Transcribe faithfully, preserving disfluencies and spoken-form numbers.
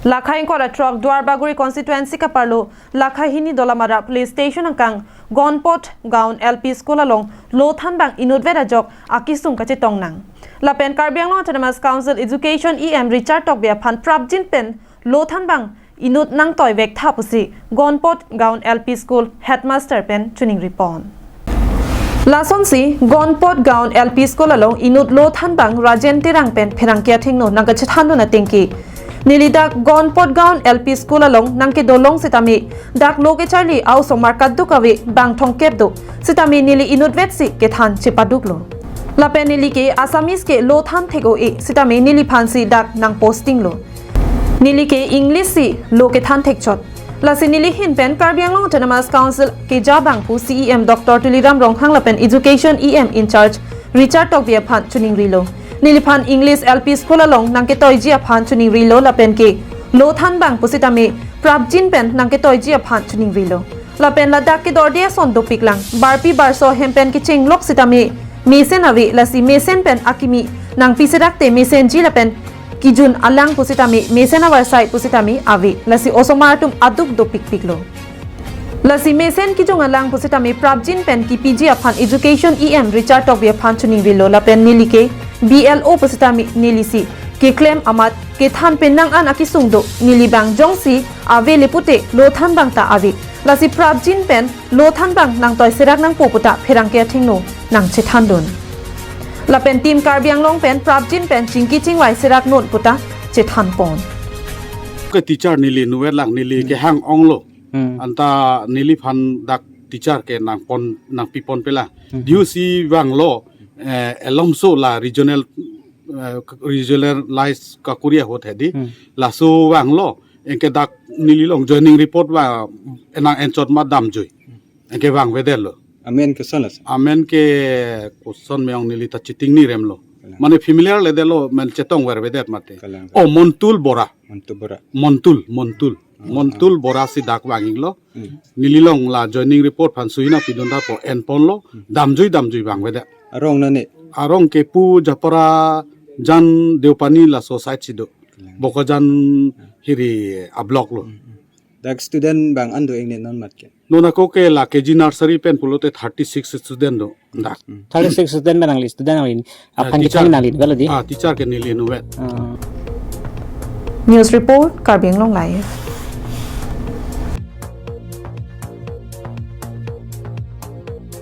Lakhai ingkoi ra throk Duarbagori constituency kaparlo Lakhai hini Dolamara police station angkang Gonpot Gaon L P school along lo thanbang inutvet ajok akesung kachetong nang. Lapen Karbi Anglong Autonomous Council Education E M Richard Tokbi aphan prapjin pen lo thanbang inut nangtoi vek tha pusi Gonpot Gaon L P school headmaster pen choningri pon. Lasonsi Gonpot Gaon L P school along inut lo thanbang Rajen Terang pen pherangke athengno nangkachethan dun atengke, neli dak Gonpot Gaon L P school along nangkedolong sitame dak lo kecharli a-osomar kaduk ave bang thomkep do sitame neli inutvet si kethan chepaduklo. Lapen neli ke Assamese ke lo than thek-o-e sitame neliphan si dak nang posting lo. Neli ke English si lo kethan thekchot. Lasi neli ahin pen Karbi Anglong Autonomous Council keja abangphu C E M Doctor Tuliram Ronghang lapen Education E M in charge Richard Tokbi aphan choningrilo. Neliphan English L P school along nangketoiji aphan choningrilo lapen ke lo thanbang pusitame prapjin pen nangketoiji aphan choningrilo. Lapen ladak kedorde ason dopiklang. Barpi barso hem pen kechenglok sitame mesen ave, lasi mesen pen akimi nangpi serak te mesenji lapen kejun alang pusitame mesen avarsai pusitame ave. Lasi osomar atum aduk dopikpiklo. Lasi mesen kejun alang pusitame prapjin pen kepiji aphan Education E M Richard Tokbi aphan choningrilo lapen neli ke B L O pusitame neli si keklem amat kethan pen nang an akesung do, neli bang jongsi ave le pute lo thanbang ta ave. Lasi prapjin pen lo thanbang nangtoi serak nangpo puta pherangke athengno nangchethan dun. Lapen Team Karbi Anglong pen prapjin pen chingki chingvai serak non puta chethan pon. Ke teacher neli inutvet lang, neli kehang onglo. Hmm. Anta neliphan dak teacher ke nangpon, nangpi ponpe lang. Hmm. Diu si vanglo, eh, alomso la regional, eh, regionalized ka-Korea ahut hedi. Hmm. Laso vanglo, anke dak neli along joining report va enang enchot ma damjui. Anke vangvedetlo. Amen koson lo? Amen ke koson me-ong neli ta chitingni remlo. Kalang. Mane familiar le detlo, men chetongvervedet mate. Kalang. Oh, Montul Bora. Montul Bora. Montul, Montul. Ah, Montul ah. Bora si dak vang-iklo. Hmm. Neli along la joining report aphan sui nangpidun ta po en ponlo. Hmm. Damjui damjui vangvedet. Arong nane? Arong ke Pu Japara Jan Deopani laso side si do. Kalang. Bokajan hiri a-block lo. Hmm, hmm. Dak student bang an do engne non mat ke? Non ako ke la K G nursery pen pulote thirty-six student do dak. Hmm. Thirty-six student pen nangli student nangli aphan teacher. Kethang nangli, velo di? Ah, teacher ke neli inutvet. Ah. News report, Karbi Anglong Live.